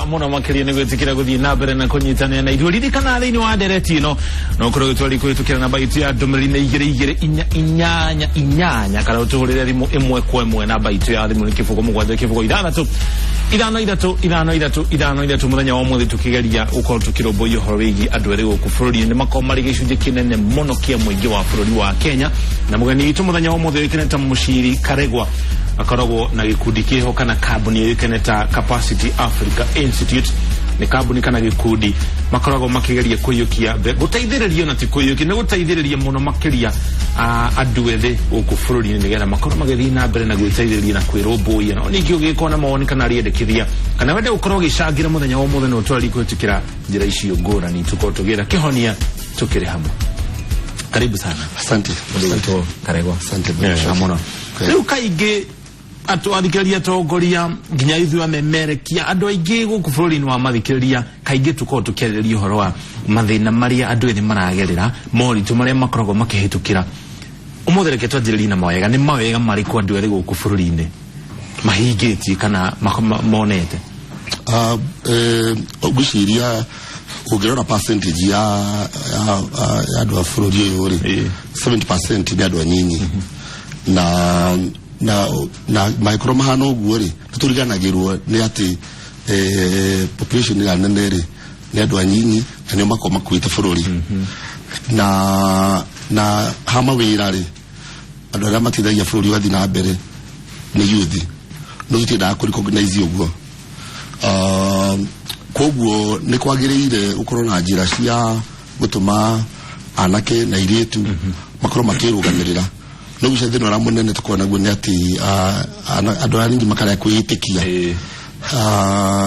Mũno makĩria nĩ gwĩtĩkĩra gũthiĩ na mbere na kũnyitanĩra na ithuĩ. Ririkana thĩinĩ wa ndereti ĩno no ũkorwo ũgĩtwari kũhĩtũkĩra namba itũ ya ndũmĩrĩri nĩ 22488, kana ũtũhũrĩre thimũ ĩmwe kwa ĩmwe. Namba itũ ya thimũ nĩ 0700656535353. Mũthenya wa ũmũthĩ tũkĩgeria gũkorwo tũkĩrũmbũiya ũhoro wĩgiĩ andũ erĩ gũkũ bũrũri-inĩ. Nĩ makorwo marĩ gĩcunjĩ kĩnene mũno kĩa mũingĩ wa bũrũri wa Kenya, na mũgeni witũ mũthenya wa ũmũthĩ ũĩkaine ta Mũciri Karegwa, akoragwo na gĩkundi kĩho kana kambuni ĩũĩkaine ta Capacity Africa Institute. Nĩ kambuni kana gĩkundi makoragwo makĩgeria kũiyũkia gũteithĩrĩria, na ti kũiyũkia, nĩ gũteithĩrĩria mũno makĩria andũ ethĩ gũkũ bũrũri-inĩ, nĩgetha makorwo magĩthiĩ na mbere na gwĩteithĩrĩria na kwĩrũmbũiya. No ningĩ ũgĩkorwo na mawoni kana rĩendekithia kana wende gũkorwo ũgĩcangĩra mũthenya wa ũmũthĩ, no ũtwari kũhĩtũkĩra njĩra icio ngũrani, tũkorwo tũgĩra kĩhonia tũkĩrĩ hamwe. Karibu sana. Asante. Mũndũ Karegwa. Asante, bwana. Wega mũno. Rĩu kaingĩ atwarithĩrĩria, atongoria, nginya ithuĩ amemerekia, andũ aingĩ gũkũ bũrũri-inĩ wa mathikĩrĩria, kaingĩ tũkoragwo tũkĩarĩrĩria ũhoro wa mathĩna marĩa andũ ethĩ maragerera, moritũ marĩa makoragwo makĩhĩtũkĩra. Ũmũthĩ reke twanjĩrĩrie na mawega. Nĩ mawega marĩkũ andũ ethĩ gũkũ bũrũri-inĩ mahingĩtie kana monete? Ngwĩciria ũngĩrora percentage ya andũ a bũrũri ũyũ rĩ, 70% nĩ andũ anyinyi, na mangĩkorwo mahana ũguo rĩ, nĩtũriganagĩrwo nĩ atĩ population ĩrĩa nene rĩ nĩ andũ anyinyi, na nĩo makorwo makuĩte bũrũri. Na ha mawĩra rĩ, andũ arĩa mateithagia bũrũri ũgathiĩ na mbere nĩ youth, no tũtiendaga kũ recognize ũguo. Koguo nĩ kwagĩrĩire gũkorwo na njĩra cia gũtũma anake na airĩtu makorwo makĩrũgamĩrĩra. No gucia thĩna ũrĩa mũnene tũkorwo naguo nĩ atĩ andũ arĩa ningĩ makarega kwĩĩtĩkia.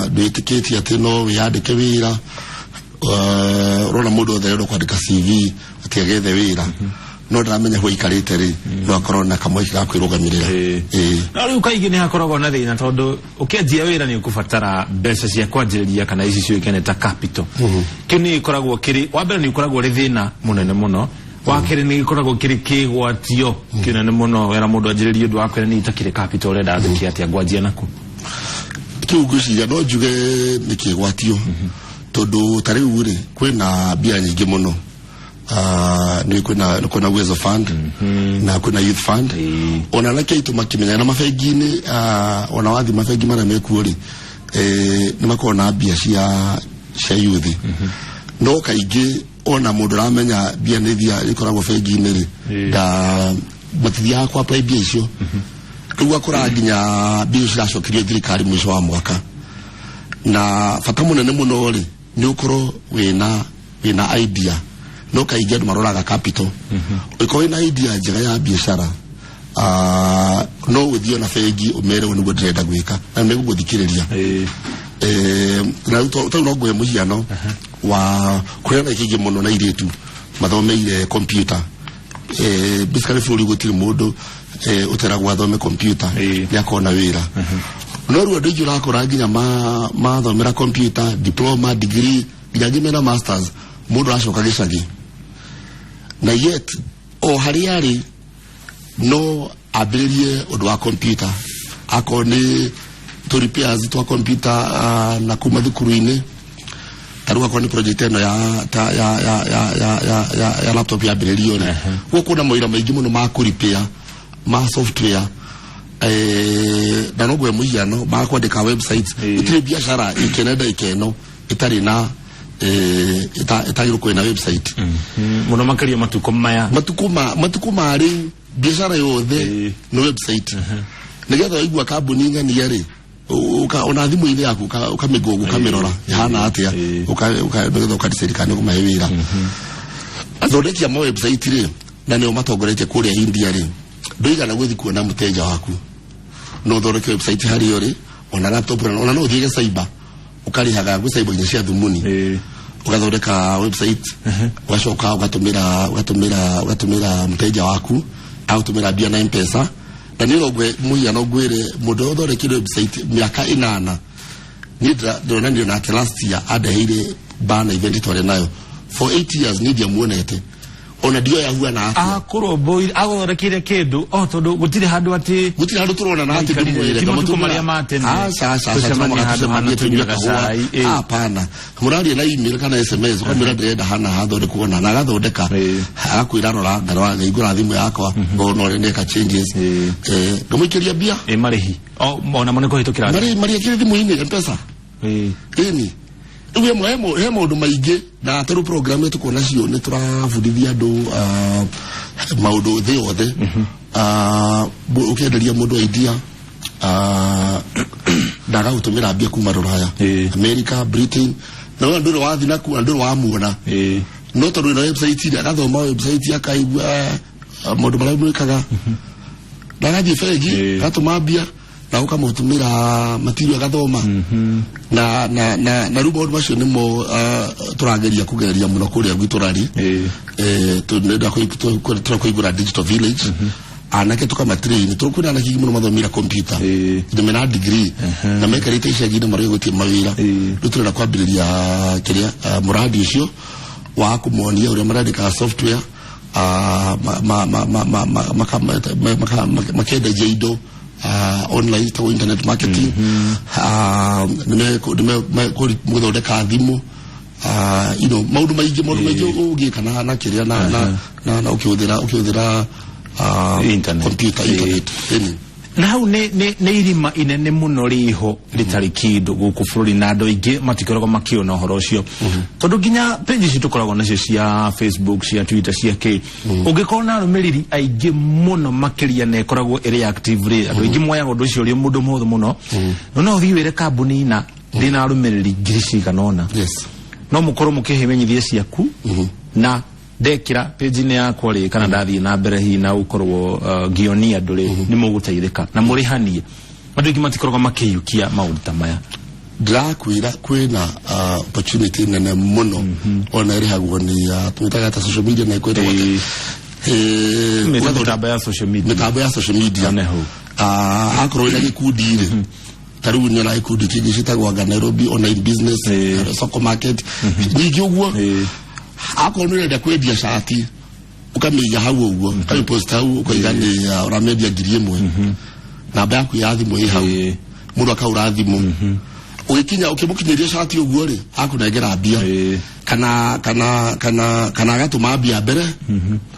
Ndwĩtĩkĩtie atĩ no wĩyandĩke wĩra. Ũrona mũndũ othe arenda kwandĩka CV atĩ agethe wĩra, no ndaramenya hau aikarĩte rĩ, no akorwo na kamweke ga kwĩrũgamĩrĩra. No rĩu kaingĩ nĩ hakoragwo na thĩna, tondũ ũkĩanjia wĩra nĩ ũkũbatara mbeca cia kwanjĩrĩria, kana ici ciũĩkaine ta capital. Kĩu nĩ gĩkoragwo kĩrĩ wa mbere, nĩ ũkoragwo ũrĩ thĩna mũnene mũno. Wa kerĩ, nĩ gĩkoragwo kĩrĩ kĩgwatio kĩnene mũno. Wera mũndũ anjĩrĩrie ũndũ wa kwĩra nĩ itakĩrĩ capital, ũrenda njĩke atĩa, ngwanjia naku? Kĩu ngwĩciria no njuge nĩ kĩgwatio, tondũ ta rĩu rĩ, kwĩna mbia nyingĩ mũno. Nĩ kwĩna Uwezo Fund na kwĩna Youth Fund. Ona anake aitũ makĩmenya na mabengi-inĩ, ona wathiĩ mabengi marĩa mekuo rĩ, nĩ makoragwo na mbia cia youth, no kaingĩ ona mũndũ aramenya mbia nĩ thia ikoragwo bengi-inĩ rĩ, nda matithiaga kwa apply mbia icio. Rĩu ũgakora nginya mbia icio ciracokerio thirikari mũico wa mwaka. Na bata mũnene mũno rĩ, nĩ ũkorwo wĩna idea, no kaingĩ andũ maroraga capital. Ũngĩkorwo wĩna idea njega ya biacara, no ũthiĩ ona bengi ũmere ũũ nĩguo ndĩrenda gwĩka, na nĩ megũgũthikĩrĩria. Na rĩu tondũ no ngũhe mũhiano wa kũrĩa na kĩingĩ mũno na airĩtu mathomeire computer. Basically bũrũri gũtirĩ mũndũ ũteragwo athome computer nĩ akona wĩra. No rĩu andũ aingĩ ũrakora nginya mathomera computer diploma, degree, nginya angĩ mena masters, mũndũ aracoka gĩcagi, na yet o harĩa arĩ no ambĩrĩrie ũndũ wa computer, akorwo nĩ tũ repairs twa computer na kuma thukuru-inĩ. Ta rĩu akorwo nĩ project ĩno ya ta, ya ya ya ya ya ya, ya laptop yambĩrĩrio rĩ, gũkũ na mawĩra maingĩ mũno ma kũ repair ma software, na no ngũhe mũhiano ma kwandĩka websites. Gũtirĩ biacara ĩkĩene ndagĩka ĩno ĩtarĩ na ĩtagĩrĩirwo kwĩ na website. Mũno makĩria matukũ maya. Matukũ ma rĩu biacara yothe nĩ website, nĩgetha waigua kambuni ng'ania rĩ, ona thimũ-inĩ yaku ũkamĩgũgũ, ũkamĩrora ĩhana atĩa, nĩgetha ũkadecide kana nĩ ũkũmahe wĩra. Athondeki a ma website rĩ, na nĩo matongoretie kũrĩa India rĩ, ndũigana gũthiĩ kuona mũteja waku, no ũthondeke website harĩa ũrĩ, ona laptop, ona no ũthiĩ cyber, ũkarĩhaga gwĩ cyber nginya cia thumuni, ũgathondeka website, ũgacoka ũgatũmĩra mteja waku, agũtũmĩra mbia na Mpesa. Na nĩ ngwe mũhiano ngwĩre, mũndũ ũrĩa ũthondekire website mĩaka 8, niĩ ndĩronanio nake last year, andeheire bana event twarĩ nayo for 8 years, niĩ ndiamuonete. Ona ndioya huana atia. Akũrũmbũire agũthondekeire kĩndũ o tondũ gũtirĩ handũ atĩ Gũtirĩ handũ tũrona na atĩ Maikarire, ndĩmwĩre ti matukũ marĩa ma tene. Aca, aca, aca, Tũcemanie tũramaga handũ hana tũcemanie tũnyue tũnyue kahũa. gacai, ĩ. Hapana, mũraria na email kana SMS, ũkamwĩra ndĩrenda hana hathondekwo na agathondeka. Agakwĩra rora, ngarora, ngaingũra thimũ yakwa, ngona ũrĩa ndeka changes. Ngamũikĩria mbia. Ĩ marĩhi o onamo nĩ kũhĩtũkĩra. Marĩ marĩekĩre thimũ-inĩ Mpesa. Ĩni rĩu he maũndũ maingĩ, na tarĩu program ĩyo tũkorwo nacio nĩ tũrabundithia andũ maũndũ thĩ yothe. Ũkĩenderia mũndũ idea, ndagagũtũmĩra mbia kuma rũraya, America, Britain, na we ndũrĩ wathiĩ nakuo na ndũrĩ wamuona. No tondũ ĩno website rĩ, agathoma website, akaigua maũndũ marĩa mwĩkaga, na agathiĩ bengi, agatũma mbia na ũkamũtũmĩra material agathoma. Na rĩu maũndũ macio nĩmo tũrageria kũgeria mũno kũrĩa gwitũ rari. Tũrenda kũhingũra digital village, anake tũkamatrain, tondũ kwĩna anake aingĩ mũno mathomire computer na mena degree na maikarĩte icagi-inĩ marĩa gũtirĩ mawĩra. Rĩu tũrenda kwambĩrĩria kĩrĩa mũradi ũcio wa kũmonia ũrĩa marandĩkaga software, makendagia indo online, tagwo internet marketing. Nĩmegũthondeka thimũ, maũndũ maingĩ ũngĩka na kĩrĩa na ũkĩhũthĩra Internet. computer, internet. Ĩni. Na hau nĩ irima inene mũno rĩho rĩtarĩ kĩndũ gũkũ bũrũri, na andũ aingĩ matikoragwo makĩona ũhoro ũcio, tondũ nginya page ici tũkoragwo nacio cia Facebook, cia Twitter, cia k ũngĩkorwo na arũmĩrĩri aingĩ mũno makĩria na ĩkoragwo ĩrĩ active rĩ, andũ aingĩ moyaga ũndũ ũcio ũrĩ mũndũ mũhũthũ mũno. No ũthiĩ wĩre kambuni na ndĩna arũmĩrĩri ngiri cigana ũna, no mũkorwo mũkĩhe imenyithia ciaku na ndekĩra page-inĩ yakwa rĩ, kana ndathiĩ na mbere hihi na gũkorwo ngĩonia andũ rĩ, nĩ mũgũteithĩka na mũrĩhanie. Andũ aingĩ matikoragwo makĩiyũkia maũndũ ta maya. Ndĩrakwĩra kwĩna opportunity nene mũno, ona ĩrĩhagwo nĩ tũmĩtaga ta social media na ĩkwĩtagwo Mĩtambo ya social media. Mĩtambo ya social media. One hau. Akorwo wĩna gĩkundi rĩ, ta rĩu nĩona gĩkundi kĩngĩ ciĩtagwo anga Nairobi Online Business, Soko Market, nyingĩ ũguo. Akorwo nĩ ũrenda kwendia cati, ũkamĩiga hau ũguo, ũkamĩpost hau, ũkaiga nĩ ũramĩendia 1000, namba yaku ya thimũ ĩ hau. Mũndũ akaũra thimũ, ũgĩkinya ũkĩmũkinyĩria cati ũguo rĩ, akũnengera mbia kana agatũma mbia mbere,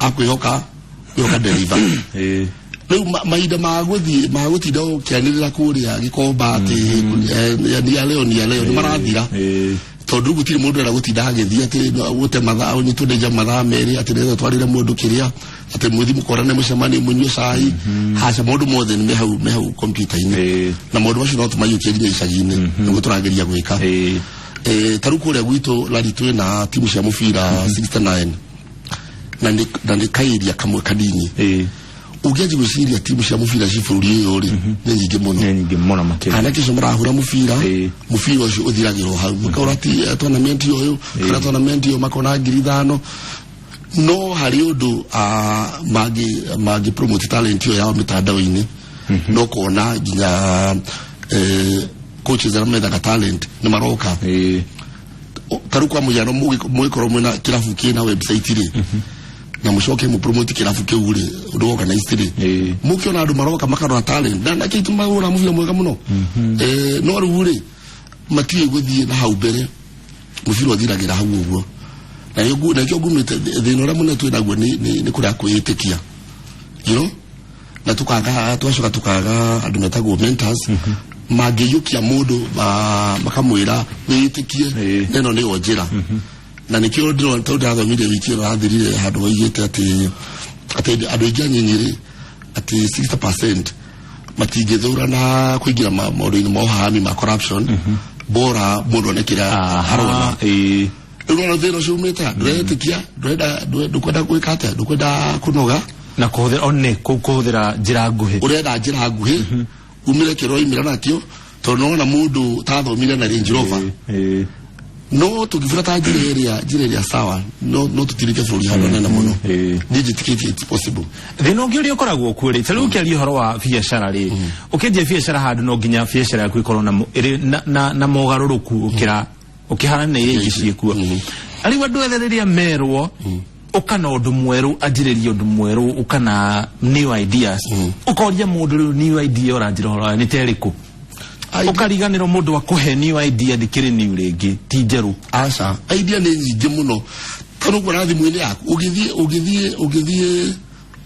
akwĩhoka kwĩhoka deliver. Rĩu mahinda ma gũthiĩ ma gũtinda ũkĩanĩrĩra kũrĩa Gĩkomba atĩ ni ya leo, ni ya leo, nĩ marathira, tondũ rĩu gũtirĩ mũndũ ũrenda gũtinda agĩthiĩ atĩ gũte mathaa, ũnyitwo nĩ mathaa 2 atĩ nĩgetha twarĩre mũndũ kĩrĩa, atĩ mũthiĩ mũkorane, mũcemanie, mũnyue cai. Haca, maũndũ mothe nĩ me hau kompiuta-inĩ. Na maũndũ macio no tũmaiyũkie nginya icagi-inĩ, nĩguo tũrageria gwĩka. Ta rĩu kũrĩa gwitũ lari twĩna timu cia mũbira 69, na nĩ kairia kamwe kanini. Ũngĩanjia gwĩciria timu cia mũbira ci bũrũri ũyũ rĩ, nĩ nyingĩ mũno. Nĩ nyingĩ mũno makĩria. Anake acio marahũra mũbira, mũbira ũcio ũthiragĩrwo hau, makaũra ti tournament ũyũ kana tournament ũyũ, makona 5,000. No harĩ ũndũ mangĩ promote talent ĩyo yao mĩtandao-inĩ, no kuona nginya coaches arĩa methaga talent nĩ maroka. Ta rĩu kwa mũhiano, mũgĩkorwo mwĩna kĩrabu kĩna website rĩ, na mũcoke mũpromote kĩrabu kĩu rĩ, ũndũ organized rĩ, mũkĩona andũ maroka makarora talent na kĩu mahũra mũbira mwega mũno. No rĩu rĩ, matiũĩ gũthiĩ na hau mbere, mũbira ũthiragĩra hau ũguo. Na nĩkĩo ngumĩte thĩna ũrĩa mũnene twĩ naguo nĩ kũrĩa kwĩĩtĩkia, na tukaga, twacoka tukaga andũ metagwo mentors mangĩiyũkia mũndũ, makamwĩra wĩĩtĩkie, na ĩno nĩyo njĩra. Na nĩkĩo ndĩrona tondũ ndĩrathomire wiki ĩno rathirire handũ hoigĩte atĩ andũ aingĩ anyinyi rĩ, atĩ 60% matingĩthũra na kũingĩra maũndũ-inĩ ma ũhami ma corruption, bora mũndũ one kĩrĩa arona. Rĩu nona thĩna ũcio umĩte, ndũretĩkia, ndũrenda, ndũkwenda gwĩka atĩa, ndũkwenda kũnoga. Na kũhũthĩra one kũhũthĩra njĩra nguhĩ. Ũrenda njĩra nguhĩ, umĩre kĩrĩa waimĩra nakĩo, tondũ nona mũndũ tathomire na Range Rover. No tũngĩbuata njĩra ĩrĩa sawa, no tũtirike bũrũri handũ hanene mũno. Niĩ njĩtĩkĩtie it's possible. Thĩna ũngĩ ũrĩa ũkoragwo kuo rĩ, ta rĩu ũkĩaria ũhoro wa biacara rĩ, ũkĩendia biacara handũ no nginya biacara yaku ĩkorwo na ĩrĩ na mogarũrũku ũkĩra ũkĩhana na iria ingĩ ciĩkuo. Rĩu andũ othe rĩrĩa merwo Ũka na ũndũ mwerũ, anjĩrĩrie ũndũ mwerũ, ũka na new ideas. Ũkoria mũndũ rĩu, new idea ũranjĩra ũhoro wayo nĩ ta ĩrĩkũ? Ũkariganĩrwo mũndũ akũhe new idea ndĩkĩrĩ new rĩngĩ, ti njerũ. Aca, idea nĩ nyingĩ mũno, tondũ ũkuona thimũ-inĩ yaku,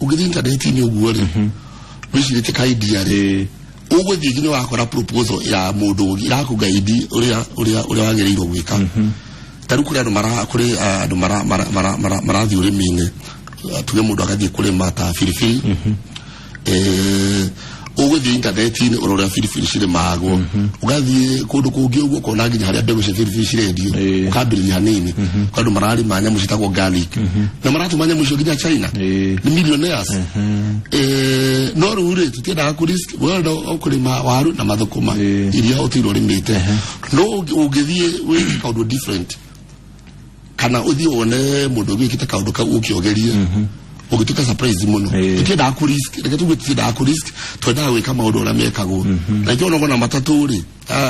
ũgĩthiĩ intaneti-inĩ ũguo rĩ, wĩcirĩtie ka idea rĩ, ũgũthiĩ nginya wakora proposal ya mũndũ ũngĩ ĩrakũgaidi ũrĩa wagĩrĩirwo gwĩka. Ta rĩu kũrĩ andũ mara kũrĩ ah, andũ mara mara mara mara marathiĩ ũrĩmi-inĩ. Tuge mũndũ agathiĩ kũrĩma ta biribiri, ũgũthiĩ intaneti-inĩ ũrore biribiri cirĩmagwo, ũgathiĩ kũndũ kũngĩ ũguo ũkona nginya harĩa mbegũ cia biribiri cirendio. Ũkambĩrĩria hanini. Kwa andũ mararĩma nyamũ ciĩtagwo garlic na maratũma nyamũ icio nginya China, nĩ millionaires. No rĩu rĩ, tũtiendaga kũ risk, wenda kũrĩma waru na mathũkũma iria ũtũire ũrĩmĩte. No ũngĩthiĩ wĩke kaũndũ different, kana ũthiĩ wone mũndũ ũngĩ wĩkĩte kaũndũ kau, ũkĩogerie, ũgĩtuĩka surprise mũno. Tũtiendaga kũ risk, reke tuge tũtiendaga kũ risk, twendaga gwĩka maũndũ ũrĩa mekagwo. Na ikĩo ona matatũ rĩ,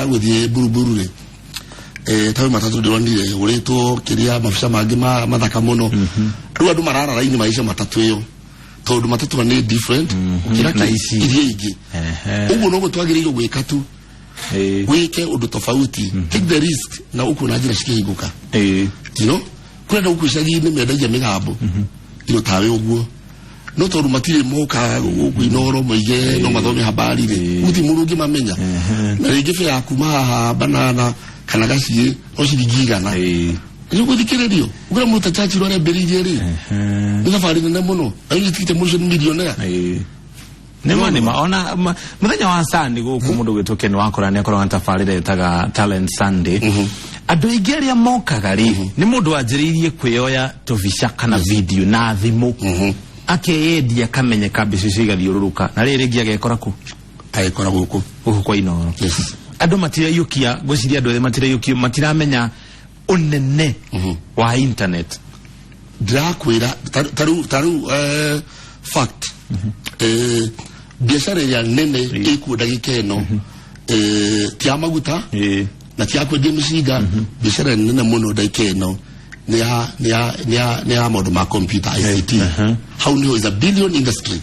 gũthiĩ buruburu rĩ, tawe matatũ ndĩronire ũrĩtwo kĩrĩa mabica mangĩ mathaka mũno. Rĩu andũ marara raini maica matatũ ĩyo, tondũ matatũ nĩ different gũkĩra Na ici. Iria ingĩ. Ũguo noguo twagĩrĩirwo gwĩka tu, wĩke ũndũ tofauti, take the risk, na ũkuona njĩra cikĩhingũka. Kũrĩ andũ gũkũ icagi-inĩ mendagia mĩgambo ino tawe ũguo, no tondũ matirĩ moka gũkũ Inoro moige no mathome habari rĩ, gũtirĩ mũndũ ũngĩmamenya. Na rĩngĩ bĩa ya kuma haha banana kana gaciĩ no ciringi 100. Nĩ gũthikĩrĩrio ũkĩra mũndũ ta Churchill arambĩrĩirie rĩ, nĩ thabarĩ nene mũno, na rĩu tigite mũndũ ũcio nĩ millionaire. Nĩma nĩma, ona mũthenya wa Sunday gũkũ mũndũ gwĩtwo Ken Wakora nĩ akoragwo na tabarĩra ĩtaga Talent Sunday. Andũ aingĩ arĩa mokaga rĩ, nĩ mũndũ wanjĩrĩirie kwĩyoya tũbica kana video na thimũ, akeyendia, akamenyeka, mbeca icio igathiũrũrũka, na rĩrĩ rĩngĩ agekora kũ? Agĩkora gũkũ. Gũkũ kwa Inoro. Yes. Andũ matiraiyũkia, ngwĩciria andũ ethĩ matiraiyũkia, matiramenya ũnene wa internet. Ndĩrakwĩra tarĩu fact, biacara ĩrĩa nene ĩkuo ndagĩka ĩno, ti ya maguta na ti ya kwendia mĩcinga. Biacara ĩrĩa nene mũno ndagĩka ĩno nĩ ya maũndũ ma computer, ICT. Hau nĩho is a billion industry.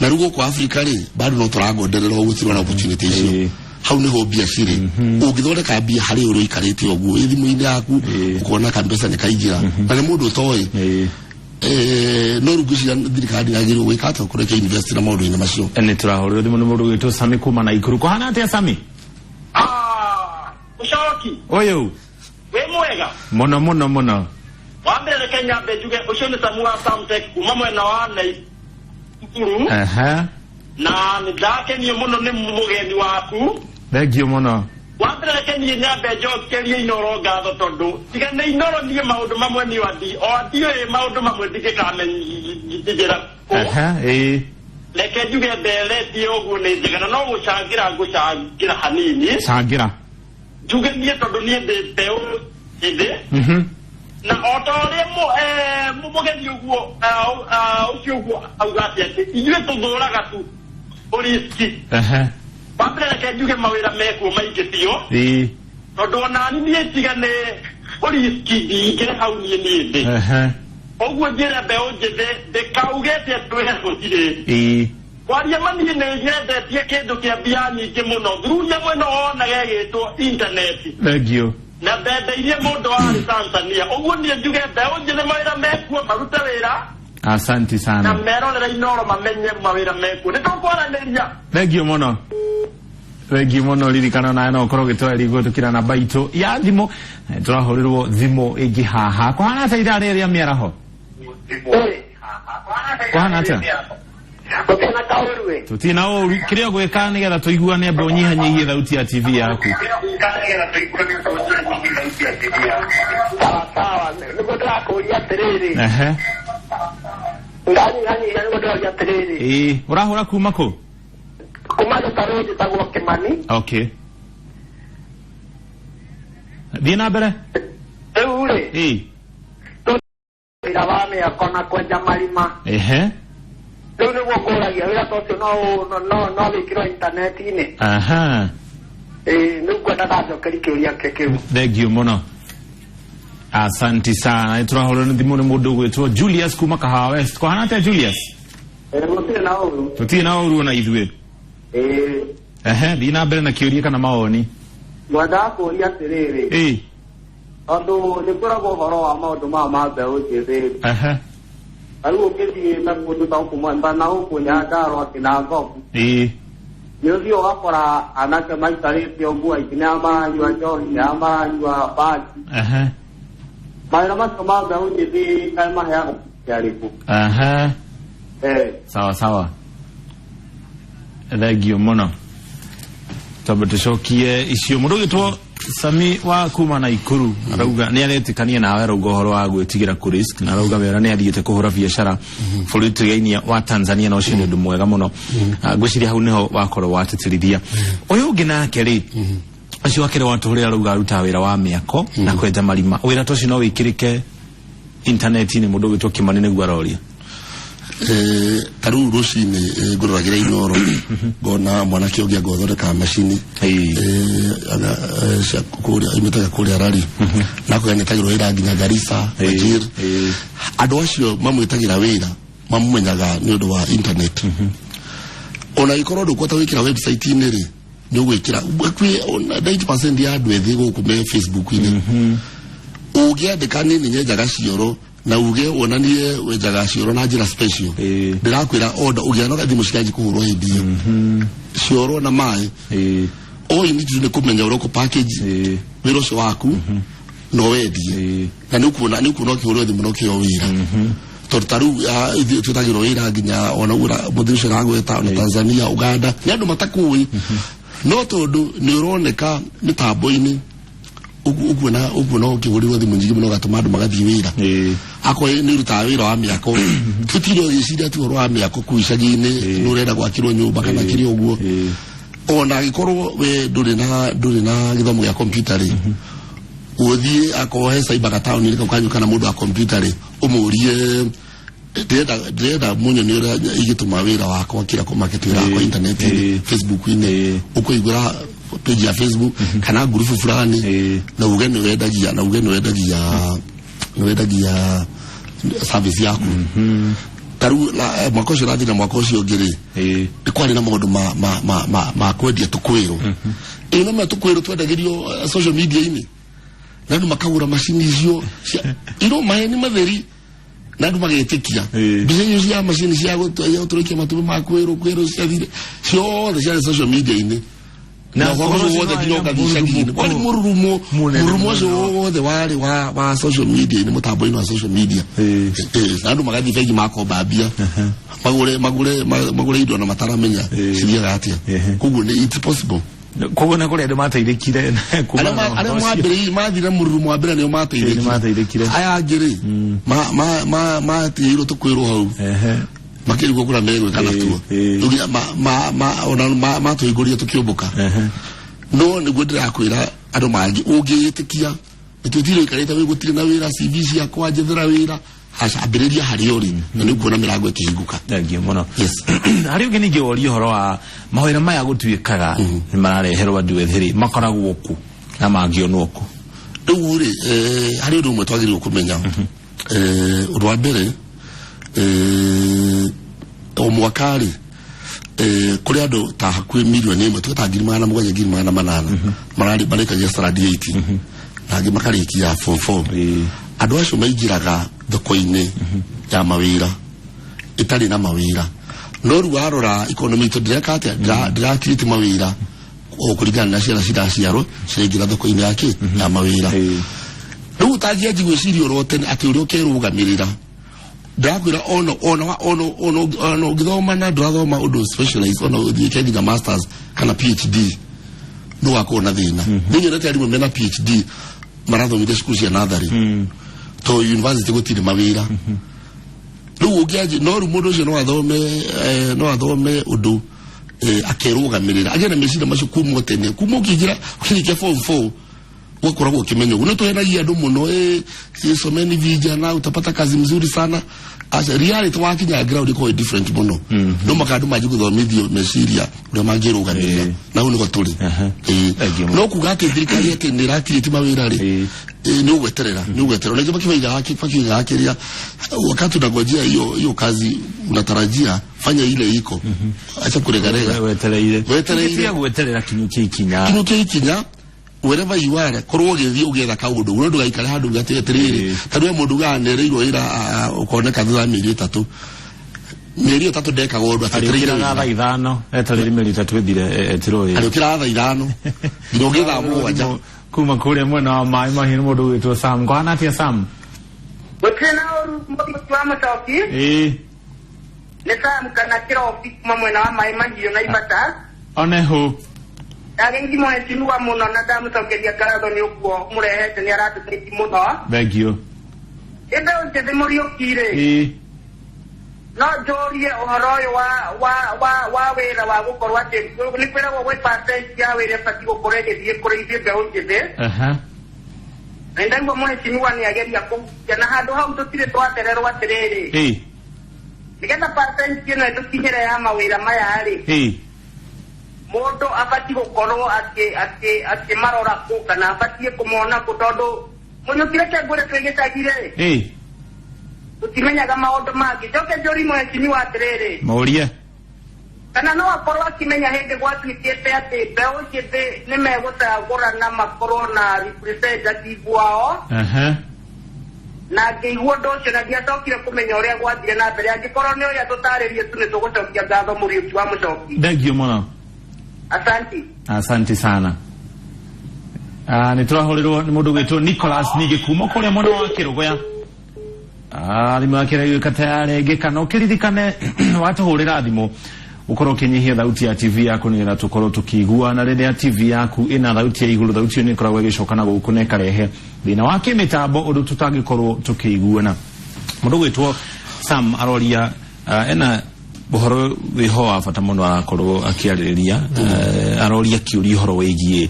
Na rĩu gũkũ Africa rĩ, bado no tũragonderera ũguo, tirona opportunity icio. Hau nĩho mbia cirĩ. Ũngĩthondeka mbia harĩ ũrĩa ũikarĩte ũguo ĩ thimũ-inĩ yaku, ũkona kambeca nĩ kaingĩra na nĩ mũndũ ũtoĩ. No rĩu ngwĩciria thirikari yagĩrĩirwo gwĩka atĩa kũreka invest na maũndũ-inĩ macio. Nĩ tũrahũrĩrwo thimũ nĩ mũndũ gwĩtwo Sami kuma na Ikuru. Kũhana atĩa, Sami? Ah, Mũcoki. Ũyũ. Wĩ mwega? Mũno mũno mũno. Wa mbere reke nyambe njuge ũcio nĩ Samu wa Samtech kuma mwena wa Naikuru. Na nĩ ndakenio mũno nĩ mũgeni waku. Thank you mũno. Wa mbere reke niĩ nyambe njokerie Inoro ngatho, tondũ tiga nĩ Inoro niĩ maũndũ mamwe niĩ andi o ndiũĩ, maũndũ mamwe ndingĩkamenyithĩra kũ. Ĩĩ. Reke njuge nderetie ũguo nĩ njega, na no gũcangĩra ngũcangĩra hanini. Cangĩra. Njuge niĩ tondũ niĩ ndĩ mbeũ njĩthĩ, na o ta ũrĩa mũgeni ũguo ũcio ũguo auga atĩ ithuĩ tũthũraga tu ũriski. Wa mbere reke njuge mawĩra mekuo maingĩ biũ, tondũ onani niĩ tiga nĩ ũriski ndingĩrĩ hau niĩ niĩ ndĩ. Ũguo njĩre mbeũ njĩthĩ ndĩkaugĩte twĩre gũtirĩ. Kwaria ma, niĩ nĩ nyendetie kĩndũ kĩa mbia nyingĩ mũno through nyamũ ĩno wonaga ĩgĩtwo intaneti. Thank you. Na mbembe iria mũndũ warĩ Tanzania ũguo, niĩ njuge mbeũ njĩthĩ mawĩra mekuo, marute wĩra. Asanti Na sana. merorera Inoro mamenye mawĩra mekuo, nĩ tũkwaranĩria. Thank you mũno, thank you mũno. Ririkana nawe no ũkorwo ũgĩtwarĩria kũhĩtũkĩra namba itũ ya thimũ. Tũrahũrĩrwo thimũ ĩngĩ haha. Kũhana atĩa ithaa rĩrĩ rĩa mĩaraho? Kũhana atĩa? Gũtirĩ na kaũru ĩ. Tũtirĩ na ũru. Kĩrĩa ũgwĩka nĩgetha tũiguane, amba ũnyihanyihie thauti ya TV yaku. Sawa sawa, nĩguo ndĩrakũria atĩrĩrĩ. Ndanyihanyihia, nĩguo ndĩroria atĩrĩrĩ. Ĩĩ, ũrahũra kuma kũ? Kuma gĩtarũ, njĩtagwo Kĩmani. Okay, thiĩ na mbere. Rĩu rĩ, wĩra wa mĩako na kwenja marima. Rĩu nĩguo ngũragia, wĩra ta ũcio no wĩkĩrwo intaneti-inĩ? Ĩĩ, nĩu ngwendaga njokeri kĩũria kĩu. Thank you mũno. Asanti sana. Tũrahũrwo nĩ thimũ nĩ mũndũ ũgwĩtwo Julius kuma Kahawa West. Kũhana atĩa Julius? Gũtirĩ na ũru. Tũtirĩ na ũru ona ithuĩ. Ĩĩ. Ehe, thiĩ na mbere na kĩũria kana mawoni. Ngwendaga kũũria atĩrĩrĩ. Ĩĩ. Tondũ nĩ kũragwo ũhoro wa maũndũ maya ma mbeũ njĩthĩ. Ehe. Ta rĩu ũngĩthiĩ na kũndũ ta gũkũ Mwenda na gũkũ Nyandarũa kĩna Ngobu. Ĩĩ. Nĩ ũthiĩ ũgakora anake maikarĩte ũguo, aingĩ nĩ arĩa maranyua njohi, nĩ arĩa maranyua bangi. Ehe. Mawĩra macio ma mbeũ njĩthĩ kaĩ maheagwo arĩkũ? Ehe. Eh. Sawa sawa. Thengio mũno. Twambe tũcokie icio. Mũndũ ũgĩtwo Sami wa kuma Naikuru arauga nĩ aretĩkania nawe, arauga ũhoro wa gwĩtigĩra kũ risk, na arauga wera nĩ athiĩte kũhũra biacara bũrũri tũgainia wa Tanzania, na ũcio nĩ ũndũ mwega mũno. Ngwĩciria hau nĩho wakorwo watĩtĩrithia. Ũyũ ũngĩ nake rĩ, ũcio wa kerĩ watũhũrĩra arauga arutaga wĩra wa mĩako na kwenja marima. Wĩra ta ũcio no wĩkĩrĩke intaneti-inĩ? Mũndũ ũgwĩtwo Kĩmani nĩguo aroria. Ta rĩu rũcinĩ ngũroragĩra Inoro ngona mwanake ũngĩ angothondeka macini cia kũrĩa imĩtaga kũrĩa rari na kũrĩa nĩtagĩrwo wĩra nginya Garissa, Wajir. Andũ acio mamwĩtagĩra wĩra mamumenyaga nĩ ũndũ wa internet. Ona ĩkorwo ndũkũhota gwĩkĩra website-inĩ rĩ, nĩ ũgwĩkĩra kwĩ ona 90% ya andũ ethĩ gũkũ me Facebook-inĩ. Ũngĩandĩka nĩ nyenjaga cioro na uge wonanie wenjaga cioro na njĩra special, ndĩrakwĩra order ũngĩona thimũ ciranji kũhũrwo hĩndĩ ĩyo, cioro na maĩ. All you need to do nĩ kũmenya ũrĩa ũkũ package wĩra ũcio waku no wendie, na nĩ ũkuona ũkĩhũrwo thimũ na ũkĩheo wĩra, tondũ ta rĩu ithuĩ twĩtagĩrwo wĩra nginya ona ũguo mũthuri ũcio aragweta, ona Tanzania, Uganda, nĩ andũ matakũĩ, no tondũ nĩ ũroneka mĩtambo-inĩ ũkuona ũkĩhũrĩrwo thimũ nyingĩ mũno, ũgatũma andũ magathiĩ wĩra. Akorwo nĩ ũrutaga wĩra wa mĩako, tũtire ũgĩciria tu ũhoro wa mĩako kũu icagi-inĩ, nĩ ũrenda gwakĩrwo nyũmba kana kĩrĩ ũguo. Ona angĩkorwo we ndũrĩ na gĩthomo gĩa kompiuta rĩ, ũthiĩ akorwo he cyber gataũni kau kanyu kana mũndũ wa kompiuta rĩ, ũmũrie, ndĩrenda mũnyoni ũrĩa ingĩtũma wĩra wakwa kĩrĩa kũ market wĩra wakwa internet-inĩ, Facebook-inĩ, ũkũhingũra page ya Facebook kana ngurubu fulani na uge nĩ wendagia na uge nĩ wendagia service yaku. Ta rĩu mwaka ũcio ũrathira, mwaka ũcio ũngĩ rĩ, nĩ kwarĩ na maũndũ ma kwendia tũkwĩrũ. Ĩno no tũkwĩrũ twendagĩrio social media-inĩ, na andũ makagũra macini icio iro maheni matheri na andũ magetĩkia. Mbica icio cia macini cia gũtũrĩkia matumbĩ ma kwĩrũ kwĩrũ ciathire ciothe ciarĩ social media-inĩ, na ũhoro ũcio wothe nginya ũgathiĩ icagi-inĩ kwarĩ mũrurumo. Mũnene Mũrurumo ũcio mũno. wothe warĩ wa social media-inĩ, mũtambo-inĩ wa social media. Na andũ magathiĩ bengi makomba mbia magũre indo na mataramenya cithiaga atĩa. Koguo nĩ it's possible. Koguo nĩ kũrĩ andũ mateithĩkire kuma Arĩa na arĩa ũhoro ũcio. Mambĩrĩirie mathire mũrurumo wa mbere nĩo Nĩ mateithĩkire. Aya angĩ rĩ, matigĩirwo tũkwĩrwo hau, makĩrigwo kũrĩa megwĩka natuo. Rĩu nginya ona matũhingũrire tũkĩũmbũka. No nĩguo ndĩrakwĩra andũ mangĩ ũngĩĩtĩkia nĩtwĩtire ũikarĩte wĩ gũtirĩ na wĩra, CV ciakwa njethera wĩra, aca, ambĩrĩria harĩa ũrĩ na nĩ ũkuona mĩrango ĩkĩhingũka. Thengio mũno. Yes. Harĩ ũngĩ ningĩ woria ũhoro wa mawĩra maya gũtuĩkaga nĩ marareherwo andũ ethĩ rĩ, makoragwo kũ na mangĩonwo kũ? Rĩu rĩ, harĩ ũndũ ũmwe twagĩrĩirwo kũmenya. Ũndũ wa mbere, o mwaka rĩ, kũrĩ andũ ta hakuhĩ 1 million tuge 700,000, 800,000 mararĩ marĩkagia standard 8 na angĩ makarĩkia form 4. Andũ acio maingĩraga thoko-inĩ ya mawĩra ĩtarĩ na mawĩra, no rĩu warora economy itũ ndĩreka atĩa, ndĩra create mawĩra o kũringana na ciana ciraciarwo ciraingĩra thoko-inĩ ya kĩ ya mawĩra. Rĩu ũtangĩanji gwĩciria ũro tene atĩ ũrĩa ũkerũgamĩrĩra, ndakwĩra ona ũngĩthoma na ndũrathoma ũndũ specialize, ona ũthiĩke nginya masters kana PhD, nĩ ũgakorwo na thĩna. Nĩ nyonete arimũ mena PhD marathomithia cukuru cia natharĩ to university gũtirĩ mawĩra. Rĩu ũngĩanji no rĩu mũndũ ũcio no athome ũndũ akerũgamĩrĩra agĩe na meciria macio kuma o tene, kuma ũkĩingĩra ũkĩrĩkia form 4. Ũgakoragwo ũkĩmenya ũguo. No tũhenagia andũ mũno, someni vijana, utapata kazi mzuri sana. Aca, reality wakinya ground ĩkoragwo ĩ different mũno. No maka andũ manjie gũthomithio meciria ũrĩa mangĩrũgamĩrĩra. Na hau nĩho tũrĩ. Thank you. No kuga atĩ thirikari atĩ nĩ ĩra-create mawĩra rĩ, nĩ ũgweterera, nĩ ũgweterera. Unajua makiwaiga kĩrĩa wakati unangojea hiyo hiyo kazi unatarajia, fanya ile iko, acha kuregarega. Wetereire. Wetereire. Tiga gweterera kinyukie ikinya. Kinyukie ikinya, wherever you are, korwo ũgĩthiĩ ũgĩetha kaũndũ, no ndũgaikare handũ uge atĩ atĩrĩrĩ, ta rĩu mũndũ ugaga nĩereirwo wĩra, ũkoneka thutha wa mĩeri 3, mĩeri 3 ndekaga ũndũ, atetereire Arĩũkĩraga wĩra. thaa 5, etereire mĩeri 3 ĩthire, etirwo wĩra. Arĩũkĩraga thaa 5 nginya ũngĩ thaa 7. Kuma kũrĩa mwena wa Maĩ Mahiũ nĩ mũndũ ũgwĩtwo Sam. Kũhana atĩa, Sam? Gũtirĩ na ũru, mũthiki wa mũcoki. Nĩ Sam kana Kĩrobi kuma mwena wa Maĩ Mahiũ na Ibata. One hũ. Ndagĩithi mheshimiwa mũno na ndamũcokeria ngatho nĩ ũguo mũrehete, nĩ aratũteithia mũno. Thank you. Ĩ mbeũ njĩthĩ, Mũriũki rĩ, no njũrie ũhoro ũyũ wa wĩra wa gũkorwo atĩ nĩ kwĩragwo gwĩ percent ya wĩra ĩbatiĩ gũkorwo ĩgĩthiĩ kũrĩ ithuĩ mbeũ njĩthĩ. Na ndaigua mheshimiwa nĩ ageria kũhutia na handũ hau tũtirĩ twatererwo atĩrĩrĩ, nĩgetha percent ĩno ĩtũkinyĩre ya mawĩra maya rĩ, mũndũ abatiĩ gũkorwo akĩmarora kũ kana abatiĩ kũmona kũ? Tondũ Mũriũki, reke ngwĩre, twĩ gĩcagi rĩ, tũtimenyaga maũndũ mangĩ. Njoke njũri mheshimiwa atĩrĩrĩ, Mũrie. kana no akorwo akĩmenya hĩndĩ gwatuĩkĩte atĩ mbeũ njĩthĩ nĩ megũcagũrana makorwo na representative wao, na ngĩigua ũndũ ũcio na ndiacokire kũmenya ũrĩa gwathire na mbere. Angĩkorwo nĩ ũrĩa tũtarĩrie tu, nĩ tũgũcokia ngatho, Mũriũki wa Mũcoki. Thank you mũno. Asanti. Asante sana. Nĩ tũrahũrĩrwo nĩ mũndũ ũgwĩtwo Nicholas ningĩ kuma kũrĩa mwena wa Kĩrũgũya. Thimũ yake ĩragĩũka tayarengĩka. Na ũkĩririkane, watũhũrĩra thimũ ũkorwo ũkĩnyihia thauti ya TV yaku nĩgetha tũkorwo tũkĩigua. Na rĩrĩa TV yaku ĩna thauti ya igũrũ, thauti ĩyo nĩ ĩkoragwo ĩgĩcoka na gũkũ na ĩkarehe thĩna wa kĩmĩtambo ũndũ tũtangĩkorwo tũkĩiguana. Mũndũ ũgwĩtwo Sam aroria, ena ũhoro wĩho wa bata mũno arakorwo akĩarĩrĩria, aroria kĩũria ũhoro wĩgiĩ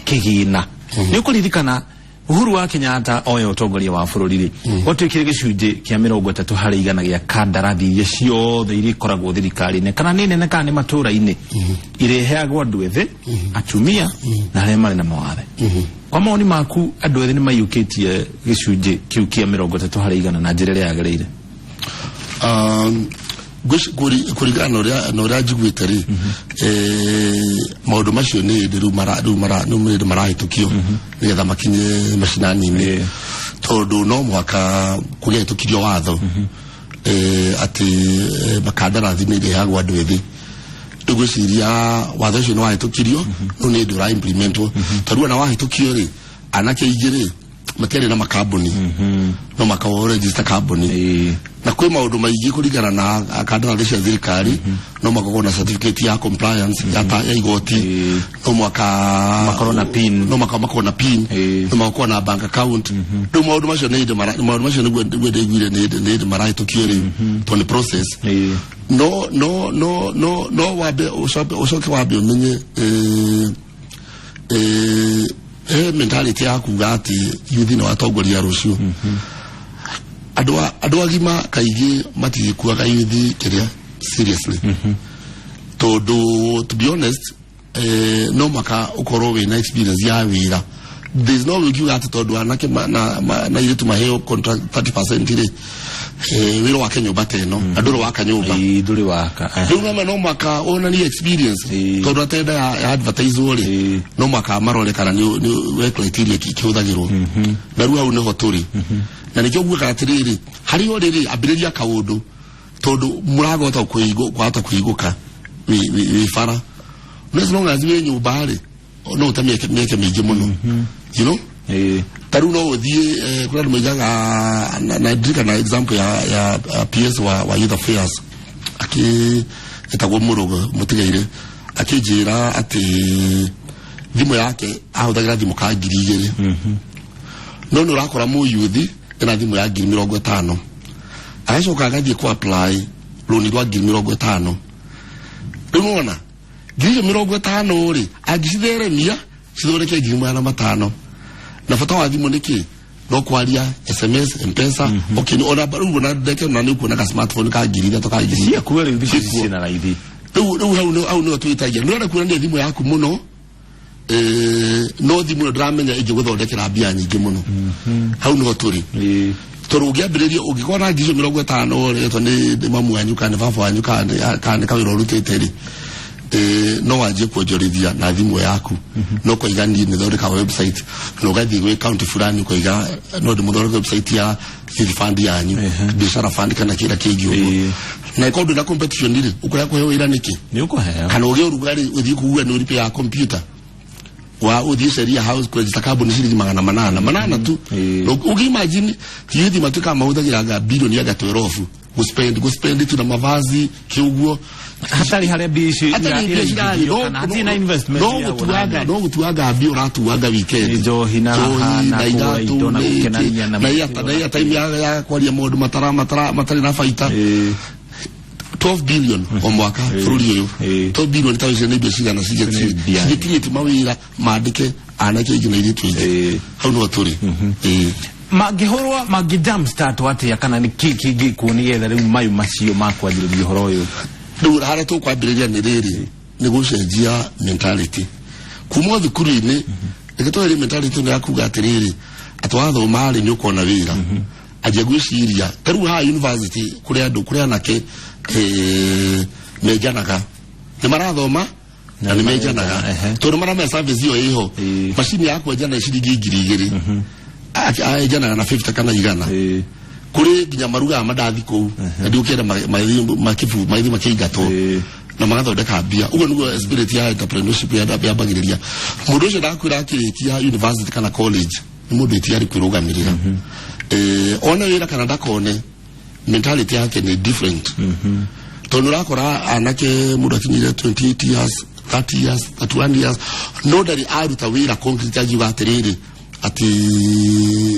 kĩgĩna. Nĩ ũkũririkana Uhuru wa Kenyatta oya ũtongoria wa bũrũri rĩ, gwatuĩkire gĩcunjĩ kĩa 30% gĩa kandarathi iria ciothe iria ikoragwo thirikari-inĩ, kana nĩ nene kana nĩ matũra-inĩ, irĩheagwo andũ ethĩ, atumia na arĩa marĩ na mawathe. Kwa mawoni maku, andũ ethĩ nĩ maiyũkĩtie gĩcunjĩ kĩu kĩa 30% na njĩra ĩrĩa yagĩrĩire? Kũringana na ũrĩa njiguĩte rĩ, maũndũ macio nĩ hĩndĩ rĩu nĩ hĩndĩ marahĩtũkio nĩgetha makinye macinani-inĩ, tondũ no mũhaka kũgĩahĩtũkirio watho, atĩ makandarathi nĩ irĩheagwo andũ ethĩ. Rĩu ngwĩciria watho ũcio nĩ wahĩtũkirio, rĩu nĩ hĩndĩ ũra implementwo. Tondũ ona wahĩtũkio rĩ, anake aingĩ rĩ matiarĩ na makambuni, no makorwo register kambuni. Na kwĩ maũndũ maingĩ kũringana na kandarathi cia thirikari, no makorwo na certificate ya compliance ya igoti, no mwaka Makorwo na PIN. No makorwo na PIN, no makorwo na bank account. Rĩu maũndũ macio nĩ hĩndĩ maũndũ macio nĩguo ndaiguire nĩ hĩndĩ marahĩtũkio rĩu, tondũ nĩ process. No wambe ũcoke wambe ũmenye, he mentality ya kuga atĩ youth nĩ watongoria rũciũ. Andũ agima kaingĩ matigĩkuaga youth kĩrĩa seriously, tondũ to be honest, no maka ũkorwo wĩna experience ya wĩra. There is no way ũngiuga atĩ tondũ anake na airĩtu maheo contract 30% rĩ, wĩra wake nyũmba ta ĩno na ndũrĩ waka nyũmba. Ndũrĩ waka. Rĩu nama no mwaka wonanie experience, tondũ atenda ya advertise rĩ, no mwaka marore kana nĩ we criteria kĩhũthagĩrwo. Na rĩu hau nĩho tũrĩ, na nĩkĩo ngugaga atĩrĩrĩ, harĩ o rĩrĩ ambĩrĩria kaũndũ, tondũ mũragota kwahota kũhingũka wĩ bara, no as long as wĩ nyũmba rĩ, no ũte mĩeke mĩingĩ mũno. Ta rĩu no ũthiĩ, kũrĩa andũ moigaga, na ndirikana example ya PS wa Youth Affairs akĩ etagwo Mũrũgũ Mũtigaire, akĩnjĩra atĩ thimũ yake ahũthagĩra thimũ ka 2000, no nĩ ũrakora mũyuthi ena thimũ ya 50,000, agacoka agathiĩ ku apply rũni rwa 50,000. Rĩu nĩwona 50,000 rĩ, angĩcitheremia cithondeke 500,000. Na bata wa thimũ nĩ kĩ? No kwaria, SMS, Mpesa. Okay, ona rĩu ona ndeke ona nĩ ũkuona ka smartphone ka 3,000 ka ngiri Ciakuo rĩu thikũ ici Ciĩkuo. ciĩna raithi. Rĩu hau nĩho twĩtagia. Nĩ ũrenda kuonania thimũ yaku mũno, no thimũ ĩyo ndĩramenya ĩngĩgũthondekera mbia nyingĩ mũno. Hau nĩho tũrĩ. Tondũ ũngĩambĩrĩria ũngĩkorwo na 50,000 rĩ, nĩ mamu wanyu kana nĩ baba wanyu kana nĩ kawĩra ũrutĩte rĩ, no wanjie kuonjorithia na thimũ yaku. No koiga niĩ nĩ thondeka website, na ũgathiĩ gwĩ county fulani ũkoiga no ndĩmũthondeke website ya youth fund yanyu, biashara fund kana kĩrĩa kĩngĩ ũguo. Na ĩkorwo ndwĩna competition rĩ, ũkũrĩa kũheo wĩra nĩkĩ? Nĩ ũkũheo. Kana ũgĩe ũrugarĩ ũthiĩ kuga nĩ ũripia computer wa ũthiĩ Sheria House kũregister kambuni ciringi 800 800 tu. Ũngĩ imagine youth matuĩkaga mahũthagĩra nga bilioni anga 12 gũspend tu na mavazi kĩũguo. Hatarĩ harĩa mbia icio Hatarĩ mbia cirathiĩ, iraigithio kana hatirĩ na investment no ya gũtuanga, no gũtuanga mbia ũratuanga weekend. Nĩ njohi na raha Njohi na kũgũra iratũ, indo na nĩ gũkenania na na iya time ya kwaria maũndũ matarĩ na baita. 12 billion o mwaka bũrũri ũyũ. 12 billion ta icio nĩ mbia cigana Nĩ mbia. cigĩtirĩte mawĩra mandĩke anake aingĩ na airĩtu aingĩ? Hau nĩho tũrĩ. Mangĩhũrwo mangĩ jump start atĩa, kana nĩ kĩ kĩngĩkwo nĩgetha rĩu mayũ macio makwanjĩrĩria ũhoro ũyũ? Rĩu harĩa tũkwambĩrĩria nĩ rĩrĩ, nĩ gũcenjia mentality kuma thukuru-inĩ. Reke tweherie mentality ĩno ya kuga atĩrĩrĩ, atĩ wathoma rĩ nĩ ũkona wĩra. Anjia gwĩciria ta rĩu haha university kũrĩ andũ, kũrĩ anake menjanaga, nĩ marathoma na nĩ menjanaga tondũ maramenya service ĩyo ĩho. Macini ya kwenjana nĩ ciringi 2,000, enjanaga na 50 kana 100. Kũrĩ nginya marugaga mandathi kũu na ndiũkĩenda magĩthiĩ makĩingatwo na magathondeka mbia. Ũguo nĩguo spirit ya entrepreneurship yambagĩrĩria. Mũndũ ũcio ndakwĩra akĩrĩkia university kana college nĩ mũndũ ĩtiarĩ kwĩrũgamĩrĩra. One wĩra kana ndakone, mentality yake nĩ different, tondũ ũrakora anake mũndũ akinyire 28 years, 30 years, 31 years, no ndarĩ aruta wĩra concrete angiuga atĩrĩrĩ, atĩ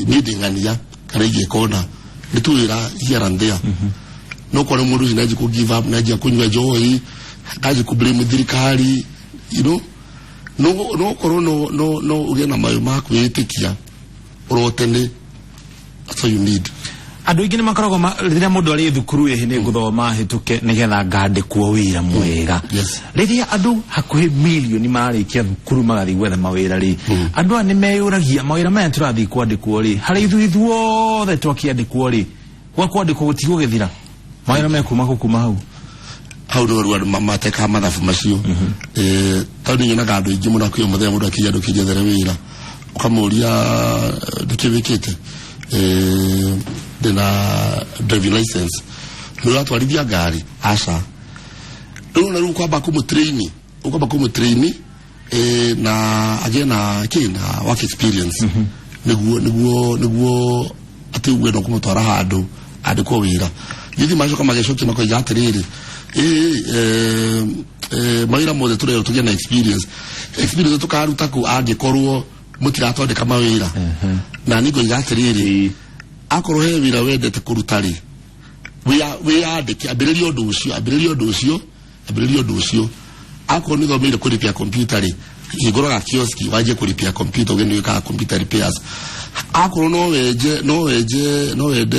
niĩ ndĩ ng'ania kana ingĩka ũna. Nĩ tu wĩra here and there. No kore mũndũ ũcio nanji kũ give up, nanjia kũnyua njohi, nanji kũ blame thirikari, no korwo no ũgĩe na mayũ ma kwĩĩtĩkia ũrotene. That's all you need. Andũ aingĩ nĩ makoragwo rĩrĩa mũndũ arĩ thukuru ĩhĩ nĩ ngũthoma hĩtũke nĩgetha ngandĩkwo wĩra mwega. Rĩrĩa andũ hakuhĩ milioni marĩkia thukuru magathiĩ gwetha mawĩra rĩ, andũ aya nĩ meyũragia, mawĩra maya tũrathiĩ kwandĩkwo rĩ, harĩa ithuĩ ithuothe twakĩandĩkwo rĩ, gwa kwandĩkwo gũtigũgĩthira, mawĩra mekuma kũ kuma hau? Hau nĩho rĩu andũ matekaga mathabu macio. Tondũ nĩ nyonaga andũ aingĩ mũno akĩo mũthenya mũndũ akĩria andũ kĩnjethere wĩra, ũkamũria nĩkĩ wĩkĩte? Ndĩna driving license. Nĩ ũratwarithia ngari? Aca. Rĩu na rĩu kwamba kũmũtrain, ũkwamba kũmũtrain na agĩe na kĩ na work experience, nĩguo atĩ uge no kũmũtwara handũ andĩkwo wĩra. Gĩthi macoka magĩcokia makoiga atĩrĩrĩ, mawĩra mothe tũrerwo tũgĩe na experience. Experience tũkaruta kũ angĩkorwo mũtiratwandĩka mawĩra? Na niĩ ngoiga atĩrĩrĩ, akorwo he wĩra wendete kũruta rĩ, wĩyandĩke, ambĩrĩria ũndũ ũcio, ambĩrĩria ũndũ ũcio, ambĩrĩria ũndũ ũcio. Akorwo nĩ thomeire kũripia computer rĩ, hingũraga kioski wanjie kũripia computer, ũgĩ nĩ wĩkaga computer repairs. Akorwo no wenje no wende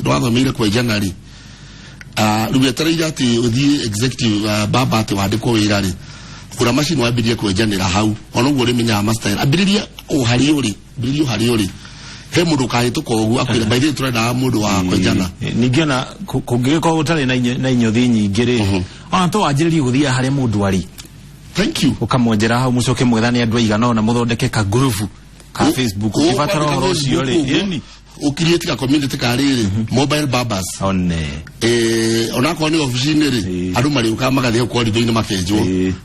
no wathomeire kwenjana rĩ, rĩu wetereire atĩ ũthiĩ executive baba atĩ wandĩkwo wĩra rĩ, gũra macini wambĩrĩrie kwenjanĩra hau. Ona ũguo ũrĩmenyaga ma style, ambĩrĩria o harĩa ũrĩ, ambĩrĩria o harĩa ũrĩ. He mũndũ ũkahĩtũka ũguo akwĩra, by the way, tũrendaga mũndũ wa kwenjana. Ningĩ ona kũngĩgĩkorwo gũtarĩ na inyothi nyingĩ rĩ, ona to wanjĩrĩrie gũthiaga harĩa mũndũ arĩ. Thank you. Ũkamwenjera hau, mũcoke mwethane andũ aigana ũna, mũthondeke ka group ka Facebook ũkĩbatara ũhoro ũcio rĩ. Ĩni. Ũkiriĩti ka community ka rĩrĩ, mobile barbers. One. Onakorwo nĩ obici-inĩ rĩ, andũ marĩũkaga magathiĩ hau corridor-inĩ makenjwo.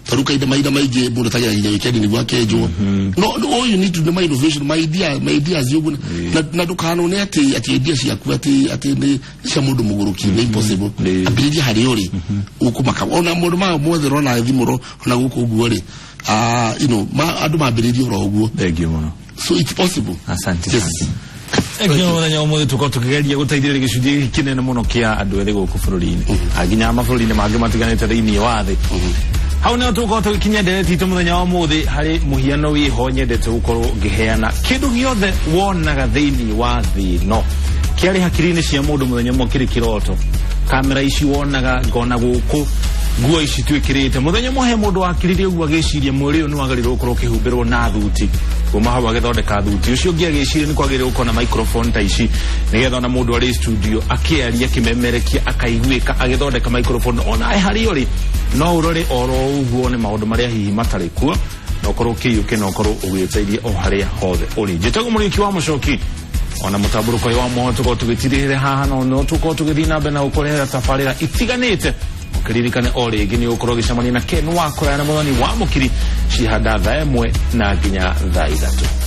Tondũ kahinda mahinda maingĩ mũndũ atagĩra nginya weekend nĩguo akenjwo. No all you need to do ma innovation, ma idea, ma ideas ũguo. Na ndũkanone atĩ idea ciaku atĩ nĩ cia mũndũ mũgũrũki, nĩ impossible. Ambĩrĩria harĩa ũrĩ, ũkũmaka ona mũndũ ma mothe ũrona thimũ ona gũkũ ũguo rĩ, andũ mambĩrĩrie ũhoro ũguo. Thank you mũno. So it's possible. Asante. Yes. Sana. Thank you. Mũthenya ũmũthĩ tũkorwo tũkĩgeria gũteithĩrĩria gĩcunjĩ gĩkĩ kĩnene mũno kĩa andũ ethĩ gũkũ bũrũri-inĩ, nginya mabũrũri-inĩ mangĩ matiganĩte thĩinĩ wa thĩ. Hau nĩho tũgũkorwo tũgĩkinya ndereti itũ mũthenya wa ũmũthĩ. Harĩ mũhiano wĩho nyendete gũkorwo ngĩheana. Kĩndũ gĩothe wonaga thĩinĩ wa thĩ ĩno kĩarĩ hakiri-inĩ cia mũndũ mũthenya ũmwe kĩrĩ kĩroto. Kamera ici wonaga, ngona gũkũ, nguo ici twĩkĩrĩte, mũthenya ũmwe he mũndũ wakiririe ũguo agĩciria mwĩrĩ ũyũ nĩ wagĩrĩirwo gũkorwo ũkĩhumbĩrwo na thuti. Kuma hau agĩthondeka thuti. Ũcio ũngĩ agĩciria nĩ kwagĩrĩirwo gũkorwo na microphone ta ici, nĩgetha ona mũndũ arĩ studio akĩaria, akĩmemerekia, akaiguĩka. Agĩthondeka microphone. Ona harĩa ũrĩ no ũrore oro ũguo nĩ maũndũ marĩa hihi matarĩ kuo, na ũkorwo ũkĩiyũke na ũkorwo ũgĩteithia o harĩa hothe ũrĩ. Njĩtagwo Mũriũki wa Mũcoki. Ona mũtambũrũko ũyũ wa mohoro tũkorwo tũgĩtirĩrĩra haha, no tũkorwo tũgĩthiĩ na mbere na gũkũrehera tabarĩra itiganĩte. Ũkĩririkane o rĩngĩ nĩ ũgũkorwo ũgĩcemania na Ken wa Kũraya na Mũthoni wa Mũkiri cihanda thaa 1 na nginya thaa 3.